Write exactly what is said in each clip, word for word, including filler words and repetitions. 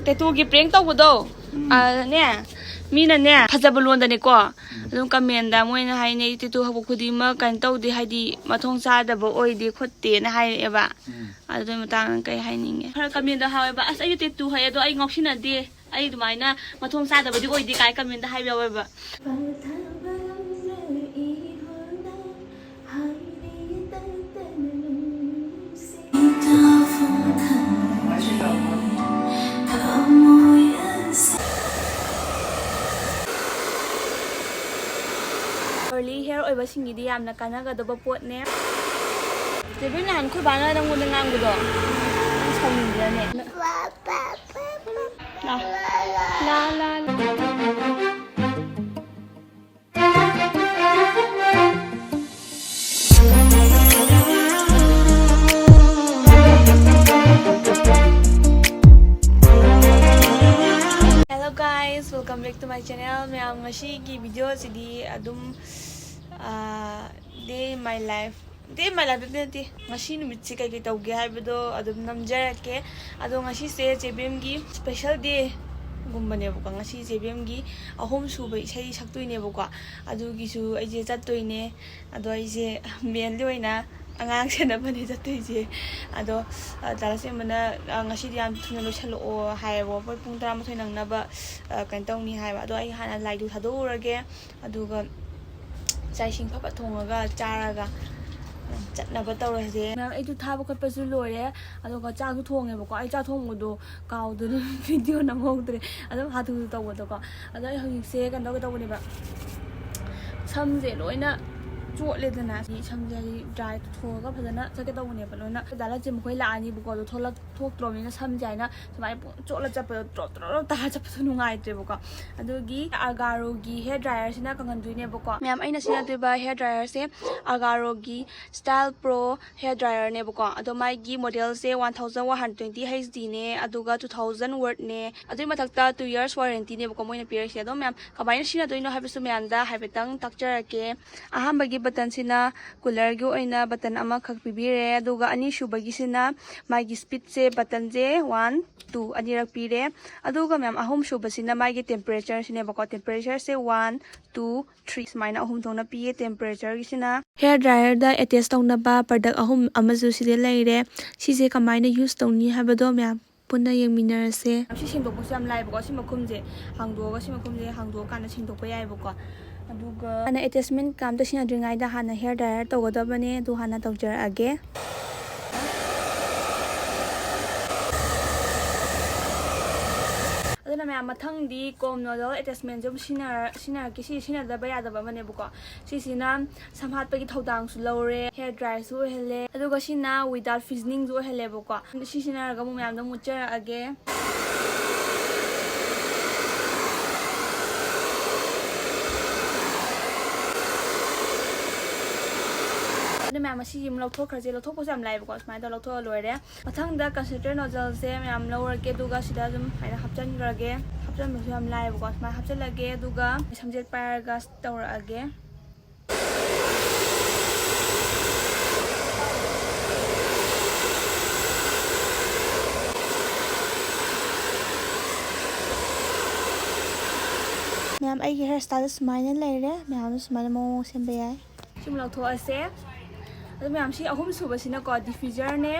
ꯇꯦꯇꯨꯒꯤ ꯄ꯭ꯔꯦꯡ ꯇꯧꯕꯗꯣ, ꯑꯗꯅꯦ, ꯃꯤꯅꯅꯦ ꯐꯖꯕ ꯂꯣꯟꯗꯅꯦꯀꯣ, ꯑꯗꯨꯝ ꯀꯃꯦꯟꯗ ꯃꯣꯏꯅ ꯍꯥꯏꯅꯩ, "ꯇꯦꯇꯨ ꯍꯧꯕ ꯈꯨꯗꯤꯡꯃꯛ ꯀꯩꯅꯣ ꯇꯧꯗꯦ, ꯍꯥꯏꯗꯤ ꯃꯊꯣꯡ ꯆꯥꯗꯕ ꯑꯣꯏꯗꯦ ꯈꯣꯠꯇꯦꯅ" ꯍꯥꯏꯔꯛꯑꯦꯕ꯫ ꯑꯗꯨꯒꯤ ꯃꯇꯥꯡꯗ ꯀꯩ ꯍꯥꯏꯅꯤꯡꯉꯦ? ꯈꯔ ꯀꯃꯦꯟꯗ ꯍꯥꯏꯌꯦꯕ, "ꯑꯁ, ꯑꯩꯁꯨ ꯇꯦꯇꯨ ꯍꯩ, ꯑꯗꯣ ꯑꯩ ꯉꯥꯎꯁꯤꯟꯅꯗꯦ, ꯑꯩ ꯑꯗꯨꯃꯥꯏꯅ ꯃꯊꯣꯡ ꯆꯥꯗꯕꯗꯤ ꯑꯣꯏꯗꯦ" ꯀꯥꯏ ꯀꯃꯦꯟꯗ ꯍꯥꯏꯕ ꯌꯥꯎꯋꯦꯕ꯫ Curly hair ꯑꯣꯏꯕꯁꯤꯡꯒꯤꯗꯤ ꯌꯥꯝꯅ ꯀꯥꯟꯅꯒꯗꯕ ꯄꯣꯠꯅꯦ꯫ ꯆꯦꯕꯤ, ꯅꯍꯥꯟ ꯑꯩꯈꯣꯏ ꯕꯥꯅ ꯅꯪꯉꯣꯟꯗ ꯉꯥꯡꯕꯗꯣ ꯅꯪ ꯁꯥꯎꯅꯤꯡꯕ꯭ꯔꯅꯦ? ꯂꯥ, ꯂꯥ, ꯂꯥ, ꯂꯥ꯫ Hello guys, welcome back to my channel. ꯃꯌꯥꯝ, ꯉꯁꯤꯒꯤ video ꯁꯤꯗꯤ ꯑꯗꯨꯝ, ꯑꯥ, day in my life, day in my life ꯅꯠꯇꯦ, ꯉꯁꯤ ꯅꯨꯃꯤꯠꯁꯦ ꯀꯩꯀꯩ ꯇꯧꯒꯦ ꯍꯥꯏꯕꯗꯣ ꯑꯗꯨꯝ ꯅꯝꯖꯔꯛꯀꯦ꯫ ꯑꯗꯣ ꯉꯁꯤꯁꯦ ꯆꯦꯕꯦꯝꯒꯤ special day ꯒꯨꯝꯕꯅꯦꯕꯀꯣ꯫ ꯉꯁꯤ ꯆꯦꯕꯦꯝꯒꯤ ꯑꯍꯨꯝ ꯁꯨꯕ ꯏꯁꯩ ꯁꯛꯇꯣꯏꯅꯦꯕꯀꯣ꯫ ꯑꯗꯨꯒꯤꯁꯨ ꯑꯩꯁꯦ ꯆꯠꯇꯣꯏꯅꯦ꯫ ꯑꯗꯣ ꯑꯩꯁꯦ mainly ꯑꯣꯏꯅ ꯑꯉꯥꯡ ꯁꯦꯟꯅꯕꯅꯦ ꯆꯠꯇꯣꯏꯁꯦ꯫ ꯑꯗꯣ, ꯑ, ꯗꯥ ꯂꯟꯆꯦꯟꯕꯅ, ꯑ, "ꯉꯁꯤꯗꯤ ꯌꯥꯝ ꯊꯨꯅ ꯂꯣꯏꯁꯜꯂꯛꯑꯣ" ꯍꯥꯏꯌꯦꯕ, "ꯑꯩꯈꯣꯏ ꯄꯨꯡ ꯇꯔꯥꯃꯥꯊꯣꯏ ꯅꯪꯅꯕ, ꯑ, ꯀꯩꯅꯣ ꯇꯧꯅꯤ" ꯍꯥꯏꯕ꯫ ꯑꯗꯣ ꯑꯩ ꯍꯥꯟꯅ ꯂꯥꯏꯗꯨꯛ ꯊꯥꯗꯣꯛꯎꯔꯒꯦ, ꯑꯗꯨꯒ ꯆꯥꯛ ꯏꯁꯤꯡ ꯐꯠ ꯐꯠ ꯊꯣꯡꯉꯒ ꯆꯥꯔꯒ, ꯑ, ꯆꯠꯅꯕ ꯇꯧꯔꯁꯦ꯫ ꯃꯌꯥꯝ, ꯑꯩꯗꯨ ꯊꯥꯕ ꯈꯣꯠꯄꯁꯨ ꯂꯣꯏꯔꯦ, ꯑꯗꯨꯒ ꯆꯥꯛꯁꯨ ꯊꯣꯡꯉꯦꯕꯀꯣ꯫ ꯑꯩ ꯆꯥꯛ ꯊꯣꯡꯕꯗꯣ ꯀꯥꯎꯗꯅ video ꯅꯝꯍꯧꯗ꯭ꯔꯦ, ꯑꯗꯨꯝ ꯍꯥꯊꯨ ꯍꯥꯊꯨ ꯇꯧꯕꯗꯣꯀꯣ꯫ ꯑꯗꯣ ꯑꯩ ꯍꯧꯖꯤꯛꯁꯦ ꯀꯩꯅꯣ ꯇꯧꯒꯦ ꯇꯧꯕꯅꯦꯕ, ꯁꯝꯁꯦ ꯂꯣꯏꯅ ꯆꯣꯠꯂꯦꯗꯅ, ꯁꯤ ꯁꯝꯁꯦ ꯍꯥꯏꯗꯤ dry ꯇꯧꯊꯣꯛꯑꯒ ꯐꯖꯅ ꯆꯠꯀꯦ ꯇꯧꯕꯅꯦꯕ ꯂꯣꯏꯅ꯫ ꯗꯥ ꯂꯟꯆꯦꯟꯕ ꯃꯈꯣꯏ ꯂꯥꯛꯑꯅꯤꯕꯀꯣ, ꯑꯗꯣ ꯊꯣꯛꯂꯛ-, ꯊꯣꯛꯇ꯭ꯔꯣꯕꯅꯤꯅ ꯁꯝꯁꯦ ꯍꯥꯏꯅ ꯁꯨꯃꯥꯏꯅ ꯄꯨꯡ ꯆꯣꯠꯂ ꯆꯠꯄꯗꯣ, ꯗ꯭ꯔꯣꯞ ꯗ꯭ꯔꯣꯞ ꯗ꯭ꯔꯣꯞ ꯇꯥꯔ ꯆꯠꯄꯗꯣ ꯅꯨꯡꯉꯥꯏꯇ꯭ꯔꯦꯕꯀꯣ꯫ ꯑꯗꯨꯒꯤ Agaro ꯒꯤ hair dryer ꯁꯤꯅ ꯀꯪꯍꯟꯗꯣꯏꯅꯦꯕꯀꯣ꯫ ꯃꯌꯥꯝ, ꯑꯩꯅ ꯁꯤꯖꯤꯟꯅꯗꯣꯏꯕ hair dryer ꯁꯦ Agaro ꯒꯤ Style Pro hair dryer ꯅꯦꯕꯀꯣ꯫ ꯑꯗꯣ ꯃꯥꯒꯤ model ꯁꯦ one thousand one hundred twenty H D ꯅꯦ, ꯑꯗꯨꯒ two thousand watt ꯅꯦ꯫ ꯑꯗꯨꯒꯤ ꯃꯊꯛꯇ two years warranty ꯅꯦꯕꯀꯣ ꯃꯣꯏꯅ ꯄꯤꯔꯛꯏꯁꯦ꯫ ꯑꯗꯣ ꯃꯌꯥꯝ, ꯀꯃꯥꯏꯅ ꯁꯤꯖꯤꯟꯅꯗꯣꯏꯅꯣ ꯍꯥꯏꯕꯁꯨ ꯃꯌꯥꯝꯗ ꯍꯥꯏꯐꯦꯠꯇꯪ ꯇꯥꯛꯆꯔꯛꯀꯦ꯫ ꯑꯍꯥꯟꯕꯒꯤ ꯕꯇꯟꯁꯤꯅ ꯀꯨꯂꯔꯒꯤ ꯑꯣꯏꯅ ꯕꯇꯟ ꯑꯃꯈꯛ ꯄꯤꯕꯤꯔꯦ, ꯑꯗꯨꯒ ꯑꯅꯤꯁꯨꯕꯒꯤꯁꯤꯅ ꯃꯥꯒꯤ ꯁ꯭ꯄꯤꯠꯁꯦ, ꯕꯇꯟꯁꯦ ꯋꯥꯟ, ꯇꯨ ꯑꯅꯤꯔꯛ ꯄꯤꯔꯦ꯫ ꯑꯗꯨꯒ ꯃꯌꯥꯝ, ꯑꯍꯨꯝꯁꯨꯕꯁꯤꯅ ꯃꯥꯒꯤ ꯇꯦꯝꯄꯔꯦꯆꯔꯁꯤꯅꯦꯕꯀꯣ꯫ ꯇꯦꯝꯄꯔꯦꯆꯔꯁꯦ ꯋꯥꯟ, ꯇꯨ, ꯊ꯭ꯔꯤ ꯁꯨꯃꯥꯏꯅ ꯑꯍꯨꯝ ꯊꯣꯛꯅ ꯄꯤꯌꯦ ꯇꯦꯝꯄꯔꯦꯆꯔꯒꯤꯁꯤꯅ꯫ ꯍꯦꯌꯔ ꯗ꯭ꯔꯥꯏꯌꯔꯗ ꯑꯦꯇꯦꯆ ꯇꯧꯅꯕ ꯄ꯭ꯔꯗꯛ ꯑꯍꯨꯝ ꯑꯃꯁꯨ ꯁꯤꯗ ꯂꯩꯔꯦ꯫ ꯁꯤꯁꯦ ꯀꯃꯥꯏꯅ ꯌꯨꯁ ꯇꯧꯅꯤ ꯍꯥꯏꯕꯗꯣ ꯃꯌꯥꯝ ꯄꯨꯟꯅ ꯌꯦꯡꯃꯤꯟꯅꯔꯁꯦ꯫ ꯁꯤ ꯁꯦꯡꯗꯣꯛꯄꯁꯨ ꯌꯥꯝ ꯂꯥꯏꯕꯀꯣ꯫ ꯁꯤ ꯃꯈꯨꯝꯁꯦ ꯍꯥꯡꯗꯣꯛꯑꯒ, ꯁꯤ ꯃꯈꯨꯝꯁꯦ ꯍꯥꯡꯗꯣꯛꯑꯀꯥꯟꯗ ꯁꯦꯡꯗꯣꯛꯄ ꯌꯥꯏꯕꯀꯣ꯫ ꯑꯗꯨꯒ ꯍꯥꯟꯅ ꯑꯦꯇꯦꯆꯃꯦꯟ ꯀꯝꯇ ꯁꯤꯖꯤꯟꯅꯗ꯭ꯔꯤꯉꯩꯗ ꯍꯥꯟꯅ ꯍꯦꯌꯔ ꯗ꯭ꯔꯥꯏꯌꯔ ꯇꯧꯒꯗꯕꯅꯦ꯫ ꯑꯗꯨ ꯍꯥꯟꯅ ꯇꯧꯖꯔꯛꯑꯒꯦ꯫ ꯑꯗꯨꯅ ꯃꯌꯥꯝ, ꯃꯊꯪꯗꯤ ꯀꯣꯝ ꯅꯣꯗꯜ ꯑꯦꯇꯦꯆꯃꯦꯟꯁꯦ ꯑꯃꯨꯛ ꯁꯤꯖꯤꯟꯅꯔ-, ꯁꯤꯖꯤꯟꯅꯔꯛꯀꯦ꯫ ꯁꯤ ꯁꯤꯖꯤꯟꯅꯗꯕ ꯌꯥꯗꯕ ꯑꯃꯅꯦꯕꯀꯣ꯫ ꯁꯤꯁꯤꯅ ꯁꯝ ꯍꯥꯠꯄꯒꯤ ꯊꯧꯗꯥꯡꯁꯨ ꯂꯧꯔꯦ, ꯍꯦꯌꯔ ꯗ꯭ꯔꯥꯏꯁꯨ ꯑꯣꯏꯍꯜꯂꯦ, ꯑꯗꯨꯒ ꯁꯤꯅ ꯋꯤꯗꯥꯎꯠ ꯐꯤꯖꯅꯤꯡꯁꯨ ꯑꯣꯏꯍꯜꯂꯦꯕꯀꯣ꯫ ꯁꯤ ꯁꯤꯖꯤꯟꯅꯔꯒ ꯑꯃꯨꯛ ꯃꯌꯥꯝꯗ ꯑꯃꯨꯛ ꯎꯠꯆꯔꯛꯑꯒꯦ꯫ ꯑꯗꯨ ꯃꯌꯥꯝ ꯑꯁꯤ ꯑꯃꯨꯛ ꯂꯧꯊꯣꯛꯈ꯭ꯔꯁꯦ꯫ ꯂꯧꯊꯣꯛꯄꯁꯨ ꯌꯥꯝ ꯂꯥꯏꯕꯀꯣ, ꯁꯨꯃꯥꯏꯅ ꯇꯧꯔ ꯂꯧꯊꯣꯛꯑ ꯂꯣꯏꯔꯦ꯫ ꯃꯊꯪꯗ ꯀꯟꯁꯦꯟꯇ꯭ꯔꯦꯠ ꯅꯣꯖꯜꯁꯦ ꯃꯌꯥꯝ ꯂꯧꯔꯒꯦ, ꯑꯗꯨꯒ ꯁꯤꯗ ꯑꯗꯨꯝ ꯁꯨꯃꯥꯏꯅ ꯍꯥꯞꯆꯤꯟꯈ꯭ꯔꯒꯦ꯫ ꯍꯥꯞꯆꯤꯟꯕꯁꯨ ꯌꯥꯝ ꯂꯥꯏꯌꯦꯕꯀꯣ꯫ ꯁꯨꯃꯥꯏꯅ ꯍꯥꯞꯆꯤꯜꯂꯒꯦ, ꯑꯗꯨꯒ ꯁꯝꯖꯦꯠ ꯄꯥꯏꯔꯒ ꯇꯧꯔꯛꯑꯒꯦ꯫ ꯃꯌꯥꯝ, ꯑꯩꯒꯤ ꯍꯤꯌꯔ ꯁ꯭ꯇꯥꯏꯜ ꯁꯨꯃꯥꯏꯅ ꯂꯩꯔꯦ꯫ ꯃꯌꯥꯝꯁꯨ ꯁꯨꯃꯥꯏꯅ ꯃꯑꯣꯡ ꯃꯑꯣꯡ ꯁꯦꯝꯕ ꯌꯥꯏ꯫ ꯁꯤꯃ ꯂꯧꯊꯣꯛꯑꯁꯦ꯫ ꯑꯗꯨ ꯃꯌꯥꯝ, ꯁꯤ ꯑꯍꯨꯝ ꯁꯨꯕꯁꯤꯅꯀꯣ, ꯗꯤꯐ꯭ꯌꯨꯖꯔꯅꯦ꯫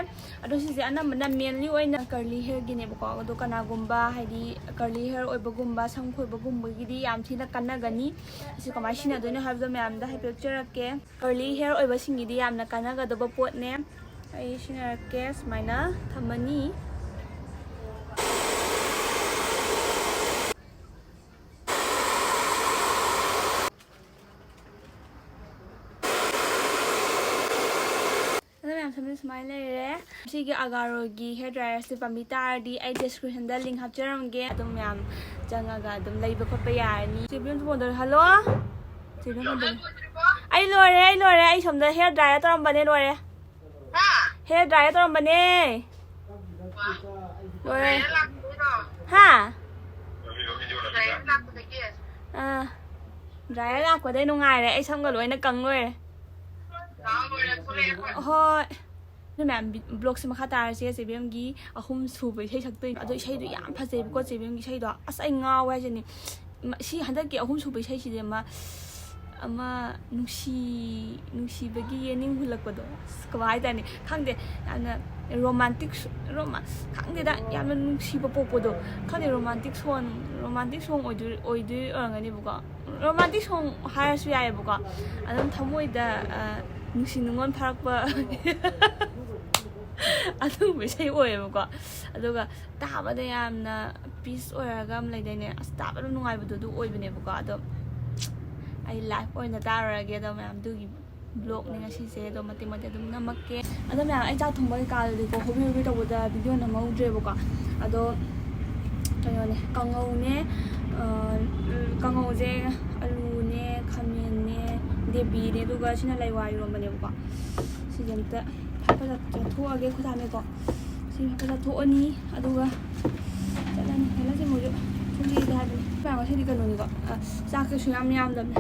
ꯑꯗꯣ ꯁꯤꯁꯦ ꯑꯅꯝꯕꯅ ꯃꯦꯟꯂꯤ ꯑꯣꯏꯅ ꯀꯔꯂꯤ ꯍꯦꯌꯔꯒꯤꯅꯦꯕꯀꯣ꯫ ꯑꯗꯣ ꯀꯅꯥꯒꯨꯝꯕ ꯍꯥꯏꯗꯤ ꯀꯔꯂꯤ ꯍꯦꯌꯔ ꯑꯣꯏꯕꯒꯨꯝꯕ, ꯁꯝ ꯈꯣꯏꯕꯒꯨꯝꯕꯒꯤꯗꯤ ꯌꯥꯝ ꯊꯤꯅ ꯀꯥꯟꯅꯒꯅꯤ꯫ ꯑꯁꯤ ꯀꯃꯥꯏꯅ ꯁꯤꯖꯤꯟꯅꯗꯣꯏꯅꯣ ꯍꯥꯏꯕꯗꯣ ꯃꯌꯥꯝꯗ ꯍꯥꯏꯐꯦꯠ ꯎꯠꯆꯔꯛꯀꯦ꯫ ꯀꯔꯂꯤ ꯍꯦꯌꯔ ꯑꯣꯏꯕꯁꯤꯡꯒꯤꯗꯤ ꯌꯥꯝꯅ ꯀꯥꯟꯅꯒꯗꯕ ꯄꯣꯠꯅꯦ꯫ ꯑꯩ ꯁꯤꯖꯤꯟꯅꯔꯛꯀꯦ꯫ ꯁꯨꯃꯥꯏꯅ ꯊꯝꯃꯅꯤ꯫ ꯑꯗꯣ ꯃꯌꯥꯝ, ꯁꯝꯁꯦ ꯁꯨꯃꯥꯏꯅ ꯂꯩꯔꯦ꯫ ꯁꯤꯒꯤ ꯑꯒꯥꯔꯣꯒꯤ ꯍꯦꯌꯔ ꯗ꯭ꯔꯥꯏꯌꯔꯁꯦ ꯄꯥꯝꯕꯤ ꯇꯥꯔꯗꯤ ꯑꯩ ꯗꯤꯁꯀ꯭ꯔꯤꯞꯁꯟꯗ ꯂꯤꯡ ꯍꯥꯞꯆꯔꯝꯒꯦ꯫ ꯑꯗꯨꯝ ꯃꯌꯥꯝ ꯆꯪꯉꯒ ꯑꯗꯨꯝ ꯂꯩꯕ ꯈꯣꯠꯄ ꯌꯥꯔꯅꯤ꯫ ꯆꯦ ꯕꯦꯝꯁꯨ ꯐꯣꯟ ꯇꯧꯔꯦ꯫ ꯍꯜꯂꯣ? ꯆꯦ ꯕꯦꯝ ꯐꯣꯟ ꯇꯧꯔꯦ꯫ ꯑꯩ ꯂꯣꯏꯔꯦ, ꯑꯩ ꯂꯣꯏꯔꯦ꯫ ꯑꯩ ꯁꯣꯝꯗ ꯍꯦꯌꯔ ꯗ꯭ꯔꯥꯏꯌꯔ ꯇꯧꯔꯝꯕꯅꯦ, ꯂꯣꯏꯔꯦ꯫ ꯍꯦꯌꯔ ꯗ꯭ꯔꯥꯏꯌꯔ ꯇꯧꯔꯝꯕꯅꯦ꯫ ꯂꯣꯏꯔꯦ꯫ ꯍꯥ? ꯑꯥ꯫ ꯗ꯭ꯔꯥꯏꯌꯔ ꯂꯥꯛꯄꯗꯩ ꯅꯨꯡꯉꯥꯏꯔꯦ, ꯑꯩ ꯁꯝꯒ ꯂꯣꯏꯅ ꯀꯪ ꯂꯣꯏꯔꯦ꯫ ꯍꯣꯏ꯫ ꯅꯣꯏ ꯃꯌꯥꯝ ꯕꯤ-, ꯕ꯭ꯂꯣꯛꯁꯦ ꯃꯈꯥ ꯇꯥꯔꯁꯦ꯫ ꯆꯦꯕꯦꯝꯒꯤ ꯑꯍꯨꯝ ꯁꯨꯕ ꯏꯁꯩ ꯁꯛꯇꯣꯏꯅꯦ꯫ ꯑꯗꯣ ꯏꯁꯩꯗꯣ ꯌꯥꯝ ꯐꯖꯩꯕꯀꯣ, ꯆꯦꯕꯦꯝꯒꯤ ꯏꯁꯩꯗꯣ꯫ ꯑꯁ, ꯑꯩ ꯉꯥꯎꯋꯦ ꯍꯥꯏꯁꯤꯅꯤ꯫ ꯃ-, ꯁꯤ ꯍꯟꯗꯛꯀꯤ ꯑꯍꯨꯝ ꯁꯨꯕ ꯏꯁꯩꯁꯤꯗꯤ ꯑꯃ, ꯑꯃ ꯅꯨꯡꯁꯤ-, ꯅꯨꯡꯁꯤꯕꯒꯤ ꯌꯦꯅꯤꯡ ꯍꯨꯜꯂꯛꯄꯗꯣ꯫ ꯑꯁ, ꯀꯃꯥꯏ ꯍꯥꯏꯇꯥꯔꯅꯤ? ꯈꯪꯗꯦ, ꯌꯥꯝꯅ ꯔꯣꯃꯥꯟꯇꯤꯛ ꯁ-, ꯔꯣꯃꯥ-, ꯈꯪꯗꯦꯗ, ꯌꯥꯝꯅ ꯅꯨꯡꯁꯤꯕ ꯄꯣꯛꯄꯗꯣ꯫ ꯈꯪꯗꯦ, ꯔꯣꯃꯥꯟꯇꯤꯛ ꯁꯣꯟ-, ꯔꯣꯃꯥꯟꯇꯤꯛ ꯁꯣꯡ ꯑꯣꯏꯗꯣꯏ-, ꯑꯣꯏꯗꯣꯏ ꯑꯣꯏꯔꯝꯒꯅꯤꯕꯀꯣ꯫ ꯔꯣꯃꯥꯟꯇꯤꯛ ꯁꯣꯡ ꯍꯥꯏꯔꯁꯨ ꯌꯥꯏꯑꯕꯀꯣ꯫ ꯑꯗꯨꯝ ꯊꯃꯣꯏꯗ, ꯑ, ꯅꯨꯡꯁꯤ ꯅꯨꯡꯉꯣꯟ ꯐꯥꯔꯛꯄ ꯑꯗꯨꯒꯨꯝꯕ ꯏꯁꯩ ꯑꯣꯏꯌꯦꯕꯀꯣ꯫ ꯑꯗꯨꯒ ꯇꯥꯕꯗ ꯌꯥꯝꯅ ꯄꯤꯁ ꯑꯣꯏꯔꯒ ꯑꯃ ꯂꯩꯗꯥꯏꯅꯦ? ꯑꯁ, ꯇꯥꯕ ꯑꯗꯨꯝ ꯅꯨꯡꯉꯥꯏꯕꯗꯣ ꯑꯗꯨ ꯑꯣꯏꯕꯅꯦꯕꯀꯣ꯫ ꯑꯗꯣ ꯑꯩ ꯂꯥꯏꯚ ꯑꯣꯏꯅ ꯇꯥꯔꯨꯔꯒꯦ ꯑꯗꯣ ꯃꯌꯥꯝꯗꯨꯒꯤ ꯕ꯭ꯂꯣꯛꯅꯤ ꯉꯁꯤꯁꯦ꯫ ꯑꯗꯣ ꯃꯇꯦꯛ ꯃꯇꯦꯛ ꯑꯗꯨꯝ ꯅꯝꯃꯛꯀꯦ꯫ ꯑꯗꯣ ꯃꯌꯥꯝ, ꯑꯩ ꯆꯥꯛ ꯊꯣꯡꯕ ꯀꯩꯀꯥꯗꯨꯗꯤꯀꯣ, ꯍꯣꯕꯦ ꯍꯣꯕꯦ ꯇꯧꯕꯗ ꯚꯤꯗꯤꯑꯣ ꯅꯝꯍꯧꯗ꯭ꯔꯦꯕꯀꯣ꯫ ꯑꯗꯣ ꯀꯩꯅꯣꯅꯦ, ꯀꯥꯡꯉꯧꯅꯦ, ꯑ, ꯀꯥꯡꯉꯧꯁꯦ ꯑꯂꯨꯅꯦ, ꯈꯥꯃꯦꯟꯅꯦ, ꯗꯦꯕꯤꯅꯦ, ꯑꯗꯨꯒ ꯁꯤꯅ ꯂꯩꯋꯥ ꯏꯔꯣꯝꯕꯅꯦꯕꯀꯣ꯫ ꯁꯤꯁꯦ ꯑꯝꯇ ꯐꯠ ꯐꯠ ꯆꯥꯊꯣꯛꯑꯒꯦ, ꯈꯨꯠ ꯍꯥꯝꯃꯦꯀꯣ꯫ ꯁꯤ ꯐꯠ ꯐꯠ ꯆꯥꯊꯣꯛꯑꯅꯤ, ꯑꯗꯨꯒ ꯆꯠꯂꯅꯤ꯫ ꯍꯜꯂꯁꯤ ꯃꯣꯏꯁꯨ ꯊꯣꯛꯂꯛꯑꯦꯗꯤ ꯍꯥꯏꯕꯅꯤ꯫ ꯉꯁꯤꯗꯤ ꯀꯩꯅꯣꯅꯤꯀꯣ, ꯑ, ꯆꯥꯛ ꯀꯩꯁꯨ ꯌꯥꯝ ꯌꯥꯝꯗꯕꯅꯦ꯫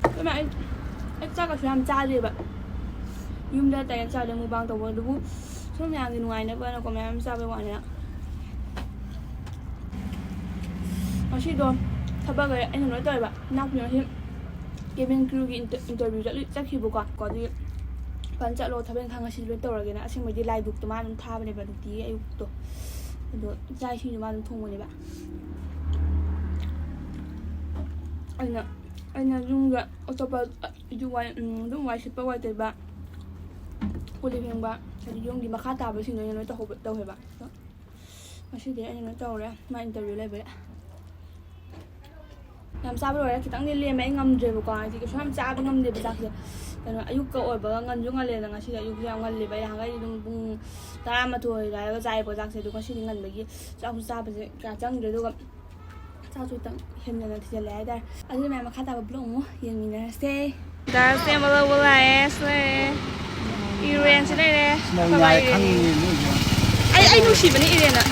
ꯑꯗꯨꯅ ꯑꯩ, ꯑꯩ ꯆꯥꯛ ꯀꯩꯁꯨ ꯌꯥꯝ ꯆꯥꯗꯦꯕ꯫ ꯌꯨꯝꯗ direct ꯆꯥꯗꯦ mukbang ꯇꯧꯕ, ꯑꯗꯨꯕꯨ ꯁꯨꯝ ꯃꯌꯥꯝꯒꯤ ꯅꯨꯡꯉꯥꯏꯅꯕꯅꯀꯣ ꯃꯌꯥꯝ ꯆꯥꯕꯩ ꯋꯥꯅꯤꯅ꯫ ꯉꯁꯤꯗꯣ ꯊꯕꯛ ꯑꯩꯅ ꯂꯣꯏ ꯇꯧꯋꯦꯕ꯫ ꯏꯅꯥꯎꯄꯤ ꯉꯁꯤ cabin crewꯒꯤ inter-, interview ꯆꯠꯂꯨ-, ꯆꯠꯈꯤꯕꯀꯣ꯫ ꯀꯣ ꯑꯗꯨꯒꯤ ꯐꯖꯅ ꯆꯠꯂꯣ, ꯊꯕꯛ ꯏꯪꯈꯥꯡ ꯉꯁꯤꯗꯤ ꯂꯣꯏ ꯇꯧꯔꯒꯦꯅ꯫ ꯑꯁꯦꯡꯕꯩꯗꯤ ꯂꯥꯏ ꯙꯨꯛꯇꯣ ꯃꯥ ꯑꯗꯨꯝ ꯊꯥꯕꯅꯦꯕ ꯅꯨꯡꯇꯤꯒꯤ ꯑꯌꯨꯛꯇꯣ꯫ ꯑꯗꯣ ꯆꯥꯛ ꯏꯁꯤꯡꯁꯨ ꯃꯥ ꯑꯗꯨꯝ ꯊꯣꯡꯕꯅꯦꯕ꯫ ꯑꯩꯅ, ꯑꯩꯅ ꯌꯨꯝꯒ ꯑꯇꯣꯞꯄ, ꯑꯗꯨꯝ ꯋꯥꯏ, ꯎꯝ, ꯑꯗꯨꯝ ꯋꯥꯏ ꯁꯤꯠꯄ, ꯋꯥꯏ ꯇꯩꯕ, ꯀꯣꯜ ꯂꯤꯛ ꯐꯦꯡꯕ, ꯍꯥꯏꯗꯤ ꯌꯨꯝꯒꯤ ꯃꯈꯥ ꯇꯥꯕꯁꯤꯡꯗꯣ ꯑꯩꯅ ꯂꯣꯏ ꯇꯧꯍꯧꯕ, ꯇꯧꯋꯦꯕ꯫ ꯑꯗꯣ ꯉꯁꯤꯗꯤ ꯑꯩꯅ ꯂꯣꯏ ꯇꯧꯔꯦ, ꯃꯥ interview ꯂꯩꯕꯒꯤ꯫ ꯌꯥꯝ ꯆꯥꯕ ꯂꯣꯏꯔꯦ, ꯈꯤꯇꯪꯗꯤ ꯂꯦꯝꯃꯦ, ꯑꯩ ꯉꯝꯗ꯭ꯔꯦꯕꯀꯣ, ꯍꯥꯏꯗꯤ ꯀꯩꯁꯨ ꯌꯥꯝ ꯆꯥꯕ ꯉꯝꯗꯦꯕ ꯆꯥꯛꯁꯦ꯫ ꯀꯩꯅꯣ, ꯑꯌꯨꯛꯀ ꯑꯣꯏꯕꯒ ꯉꯟꯁꯨ ꯉꯜꯂꯦꯅ, ꯉꯁꯤꯗꯤ ꯑꯌꯨꯛꯁꯦ ꯌꯥꯝ ꯉꯜꯂꯦꯕ꯫ ꯑꯩ ꯅꯍꯥꯟꯈꯩꯗꯤ ꯑꯗꯨꯝ ꯄꯨꯡ ꯇꯔꯥꯃꯥꯊꯣꯏ ꯑꯗꯨꯋꯥꯏꯗꯒ ꯆꯥꯏꯌꯦꯕꯀꯣ ꯆꯥꯛꯁꯦ, ꯑꯗꯣ ꯉꯁꯤꯗꯤ ꯉꯟꯕꯒꯤ ꯆꯥꯛꯁꯨ ꯆꯥꯕꯁꯦ ꯀꯌꯥ ꯆꯪꯗ꯭ꯔꯦ꯫ ꯑꯗꯨꯒ ꯆꯥꯛꯁꯨ ꯈꯤꯇꯪ ꯍꯦꯟꯖꯟꯅ ꯊꯤꯖꯤꯜꯂꯦ ꯍꯥꯏꯇꯥꯔꯦ꯫ ꯑꯗꯨꯅ ꯃꯌꯥꯝ ꯃꯈꯥ ꯇꯥꯕ vlog ꯑꯃꯨꯛ ꯌꯦꯡꯃꯤꯟꯅꯔꯁꯦ꯫ ꯗꯥꯜꯁꯦ ꯑꯃ ꯂꯧꯕ ꯂꯥꯛꯑꯦ, ꯁꯤ ꯂꯩꯔꯦ꯫ ꯏꯔꯦꯟꯁꯤ ꯂꯩꯔꯦ꯫ ꯅꯪ ꯑꯩꯈꯣꯏ ꯕꯥ ꯌꯥꯏ ꯏꯔꯦꯟ ꯈꯪꯉꯤꯅꯦ, ꯅꯣꯏꯁꯨ꯫ ꯑꯩ, ꯑꯩ ꯅꯨꯡꯁꯤꯕꯅꯤ ꯏꯔꯦꯟꯅ꯫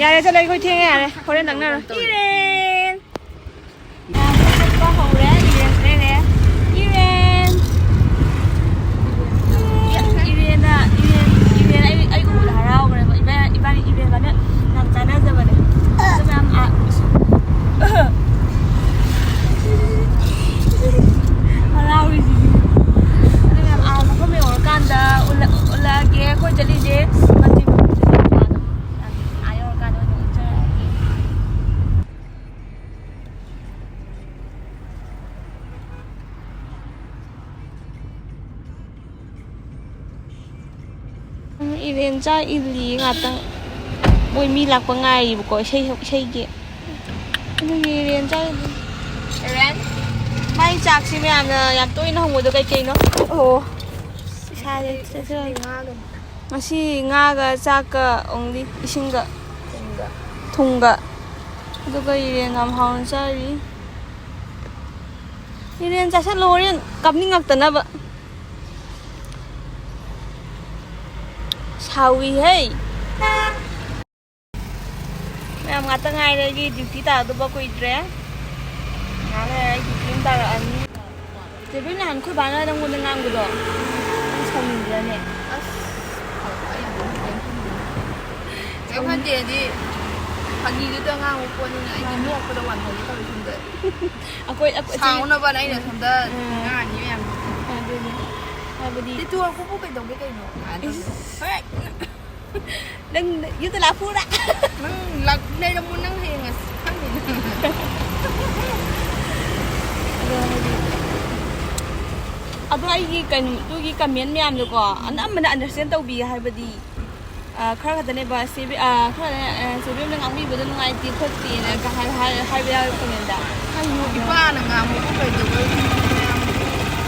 ꯌꯥꯔꯦ, ꯆꯠꯂꯣ, ꯑꯩꯈꯣꯏ ꯊꯦꯡꯉꯦ, ꯌꯥꯔꯦ, ꯍꯣꯔꯦꯟ ꯅꯪꯅꯔꯣ꯫ ꯏꯔꯦꯟ! ꯆꯠꯄ ꯍꯧꯔꯦ, ꯏꯔꯦꯟ ꯂꯩꯔꯦ꯫ ꯏꯔꯦꯟ! ꯏꯔꯦꯟꯅ, ꯏꯔꯦꯟ, ꯏꯔꯦꯟ ꯑꯩ, ꯑꯩ ꯎꯕꯗ ꯍꯔꯥꯎꯈ꯭ꯔꯦꯕ꯫ ꯏꯕꯥ-, ꯏꯕꯥꯅꯤ ꯏꯔꯦꯟꯒꯅꯦ ꯌꯥꯝ ꯆꯥꯟꯅꯖꯕꯅꯦ꯫ ꯑꯗꯨ ꯃꯌꯥꯝ ꯑꯥ, ꯍꯔꯥꯎꯔꯤꯁꯤꯗꯤ꯫ ꯑꯗꯨ ꯃꯌꯥꯝ ꯑꯥ ꯃꯐꯝ ꯌꯧꯔꯀꯥꯟꯗ ꯎꯠꯂ-, ꯎꯠꯂꯛꯑꯒꯦ꯫ ꯑꯩꯈꯣꯏ ꯆꯠꯂꯤꯁꯦ ꯃꯟꯇ꯭ꯔꯤ ꯄꯨꯈ꯭ꯔꯤꯗꯒꯤ ꯃꯄꯥꯟꯗ꯫ ꯑꯥ ꯌꯧꯔꯀꯥꯟꯗ ꯑꯣꯏꯅ ꯎꯠꯆꯔꯛꯑꯒꯦ꯫ ꯎꯝ, ꯏꯔꯦꯟ ꯆꯥꯛ ꯏꯜꯂꯤ ꯉꯥꯛꯇꯪ꯫ ꯃꯣꯏ ꯃꯤ ꯂꯥꯛꯄ ꯉꯥꯏꯔꯤꯕꯀꯣ, ꯏꯁꯩ, ꯏꯁꯩꯒꯤ꯫ ꯑꯗꯨꯒꯤ ꯏꯔꯦꯟ ꯆꯥꯛ ꯏꯜꯂꯤ꯫ ꯏꯔꯦꯟ? ꯃꯥꯏ ꯆꯥꯛꯁꯤ ꯃꯌꯥꯝꯅ ꯌꯥꯝ ꯇꯣꯏꯅ ꯍꯪꯕꯗꯣ ꯀꯩꯀꯩꯅꯣ? ꯑꯣ꯫ ꯏꯁꯥꯁꯦ ꯉꯁꯤꯗꯤ, ꯉꯁꯤꯗꯤ ꯉꯥꯒ꯫ ꯉꯁꯤ ꯉꯥꯒ ꯆꯥꯛꯀ only, ꯏꯁꯤꯡꯒ꯫ ꯊꯨꯝꯒ꯫ ꯊꯨꯝꯒ꯫ ꯑꯗꯨꯒ ꯏꯔꯦꯟ ꯌꯥꯝ ꯍꯥꯎꯅ ꯆꯥꯔꯤ꯫ ꯏꯔꯦꯟ ꯆꯥꯁꯜꯂꯣ, ꯍꯣꯔꯦꯟ ꯀꯥꯞꯅꯤꯡꯉꯛꯇꯅꯕ꯫ ꯁꯥꯎꯏꯍꯦ꯫ ꯃꯌꯥꯝ ꯉꯥꯛꯇ ꯉꯥꯏꯔꯦ, ꯑꯩꯒꯤ duty ꯇꯥꯗꯧꯕ ꯀꯨꯏꯗ꯭ꯔꯦ꯫ ꯉꯥꯏꯍꯥꯛ ꯂꯩꯔ ꯑꯩ duty ꯑꯃ ꯇꯥꯔꯛꯑꯅꯤ꯫ ꯆꯦꯕꯤ, ꯅꯍꯥꯟ ꯑꯩꯈꯣꯏ ꯕꯥꯅ ꯅꯪꯉꯣꯟꯗ ꯉꯥꯡꯕꯗꯣ ꯅꯪ ꯁꯥꯎꯅꯤꯡꯕ꯭ꯔꯅꯦ? ꯑꯁ, ꯑꯩ ꯑꯗꯨꯝ ꯀꯩꯝ ꯈꯟꯗꯦ꯫ ꯀꯩꯝ ꯈꯟꯗꯦ ꯍꯥꯏꯗꯤ, ꯐꯥꯒꯤꯗꯨꯗ ꯉꯥꯡꯕ ꯄꯣꯠꯅꯤꯅ ꯑꯩꯗꯤ ꯃꯥꯅꯤ꯫ ꯅꯣꯛꯄꯗ ꯋꯥꯟꯊꯒꯦ ꯇꯧꯋꯤ ꯁꯣꯝꯗ꯫ ꯑꯩꯈꯣꯏ, ꯑꯩꯈꯣꯏ ꯁꯥꯎꯅꯕꯅ ꯑꯩꯅ ꯁꯣꯝꯗ ꯎꯝ꯫ ꯉꯥꯡꯉꯤ ꯃꯌꯥꯝꯁꯦ꯫ ꯑꯗꯨꯅꯦ꯫ ꯍꯥꯏꯕꯗꯤ ꯇꯤꯇꯨ ꯑꯀꯨꯞꯄꯨ ꯀꯩꯗꯧꯒꯦ ꯀꯩꯅꯣ? ꯏꯁ꯫ ꯍꯣꯏ꯫ ꯅꯪ ꯌꯨꯝꯗ ꯂꯥꯛ ꯐꯨꯔꯥ? ꯅꯪ ꯂꯥꯛ-, ꯂꯩꯔꯝꯃꯣ ꯅꯪ ꯍꯌꯦꯡ ꯑꯁ ꯈꯪꯗꯦ꯫ ꯑꯗꯣ ꯍꯥꯏꯗꯤ, ꯑꯗꯣ ꯑꯩꯒꯤ ꯀꯩꯅꯣ, ꯑꯗꯨꯒꯤ comment ꯃꯌꯥꯝꯗꯣꯀꯣ, ꯑꯅꯝꯕꯅ understand ꯇꯧꯕꯤ ꯍꯥꯏꯕꯗꯤ, ꯑ, ꯈꯔ ꯈꯛꯇꯅꯦꯕ, ꯆꯦ ꯕꯤ-, ꯑ, ꯈꯔ ꯈꯛꯇꯅꯦ, ꯑ, ꯆꯦ ꯕꯤ ꯑꯦꯝꯅ ꯉꯥꯡꯕꯤꯕꯗꯣ ꯅꯨꯡꯉꯥꯏꯇꯦ ꯈꯣꯠꯇꯦꯅ ꯀ-, ꯍꯥꯏ-, ꯍꯥꯏ-, ꯍꯥꯏꯕ ꯌꯥꯎꯋꯦ comment ꯗ꯫ ꯀꯩꯅꯣ, ꯏꯄꯥꯅ ꯉꯥꯡꯕꯕꯨ ꯀꯩꯗꯧꯕꯩ ꯃꯌꯥꯝ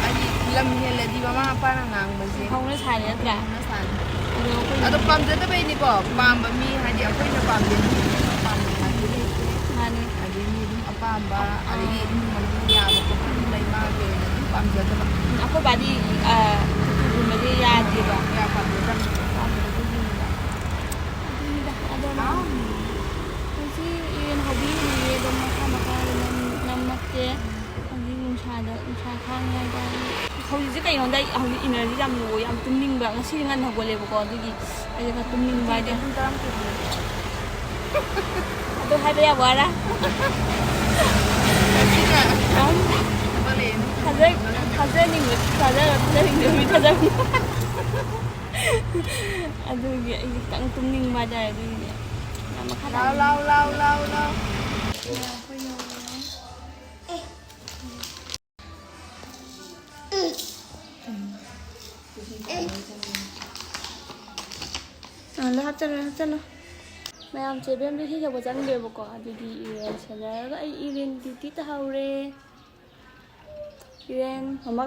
ꯍꯥꯏꯗꯤ ꯂꯝ ꯍꯦꯜꯂꯗꯤ ꯃꯃꯥ ꯃꯄꯥꯅ ꯉꯥꯡꯕꯁꯦ ꯍꯧꯅ ꯁꯥꯅꯤ ꯅꯠꯇ꯭ꯔꯥ? ꯍꯧꯅ ꯁꯥꯅꯤ꯫ ꯑꯗꯣ ꯑꯩꯈꯣꯏ ꯑꯗꯣ ꯄꯥꯝꯖꯗꯕꯩꯅꯤꯀꯣ, ꯄꯥꯝꯕ ꯃꯤ ꯍꯥꯏꯗꯤ ꯑꯩꯈꯣꯏꯅ ꯄꯥꯝꯖꯕ ꯃꯤ ꯑꯃ ꯄꯥꯝꯕ ꯍꯥꯏꯕꯗꯤ ꯂꯩꯇꯦ꯫ ꯃꯥꯅꯤ꯫ ꯑꯗꯩ ꯃꯤ ꯑꯗꯨꯝ ꯑꯄꯥꯝꯕ, ꯑꯗꯒꯤ ꯏꯃꯨꯡ ꯃꯅꯨꯡ ꯌꯥꯕ ꯈꯣꯠꯄ ꯑꯗꯨꯝ ꯂꯩ, ꯃꯥꯒꯤ ꯑꯣꯏꯅ ꯑꯗꯨꯝ ꯄꯥꯝꯖꯗꯕ꯫ ꯎꯝ, ꯑꯩꯈꯣꯏ ꯕꯥꯗꯤ, ꯑ, ꯇꯨꯒꯨꯝꯕꯗꯤ ꯌꯥꯗꯦꯕ꯫ ꯌꯥ ꯄꯥꯝꯖꯗꯕ꯫ ꯄꯥꯝꯖꯗꯕꯒꯤꯅꯤꯗ꯫ ꯑꯗꯨꯅꯤꯗ, ꯑꯗꯣ ꯃꯥ ꯑꯥ꯫ ꯑꯣ, ꯌꯥꯝ ꯇꯨꯝꯅꯤꯡꯕ꯫ ꯉꯁꯤꯗꯤ ꯉꯟꯅ ꯍꯧꯒꯠꯂꯦꯕꯀꯣ, ꯑꯗꯨꯒꯤ ꯑꯩꯁꯦ ꯈꯔ ꯇꯨꯝꯅꯤꯡꯕ ꯍꯥꯏꯗꯤ꯫ ꯄꯨꯡ ꯇꯔꯥꯃꯥꯊꯣꯏ꯫ ꯑꯗꯨ ꯍꯥꯏꯕ ꯌꯥꯕ ꯋꯥꯔꯥ? ꯊꯥꯖ-, ꯊꯥꯖꯅꯤꯡꯕ, ꯊꯥꯖ-, ꯊꯥꯖꯅꯤꯡꯗꯕ ꯃꯤ ꯊꯥꯖꯕ꯫ ꯑꯗꯨꯒꯤ ꯑꯩꯁꯦ ꯈꯤꯇꯪ ꯇꯨꯝꯅꯤꯡꯕ ꯍꯥꯏꯇꯥꯔꯦ, ꯑꯗꯨꯒꯤꯅꯦ꯫ ꯌꯥꯝ ꯃꯈꯥ ꯂꯥꯎ, ꯇꯥꯅ ꯂꯥꯎ, ꯂꯥꯎ, ꯂꯥꯎ, ꯂꯥꯎ꯫ ꯑꯥ, ꯂꯣꯏ ꯍꯥꯞꯆꯜꯂꯣ, ꯂꯣꯏ ꯍꯥꯞꯆꯜꯂꯣ꯫ ꯃꯌꯥꯝ ꯆꯦ ꯕꯦꯝꯗꯣ ꯏꯁꯩ ꯁꯛꯄ ꯆꯪꯈ꯭ꯔꯦꯕꯀꯣ, ꯑꯗꯨꯒꯤ ꯏꯔꯦꯟ ꯁꯦꯟꯅꯔꯒ ꯑꯩ ꯏꯔꯦꯟ ꯗ꯭ꯌꯨꯇꯤ ꯇꯥꯍꯧꯔꯦ꯫ ꯏꯔꯦꯟ, ꯃꯃꯥ,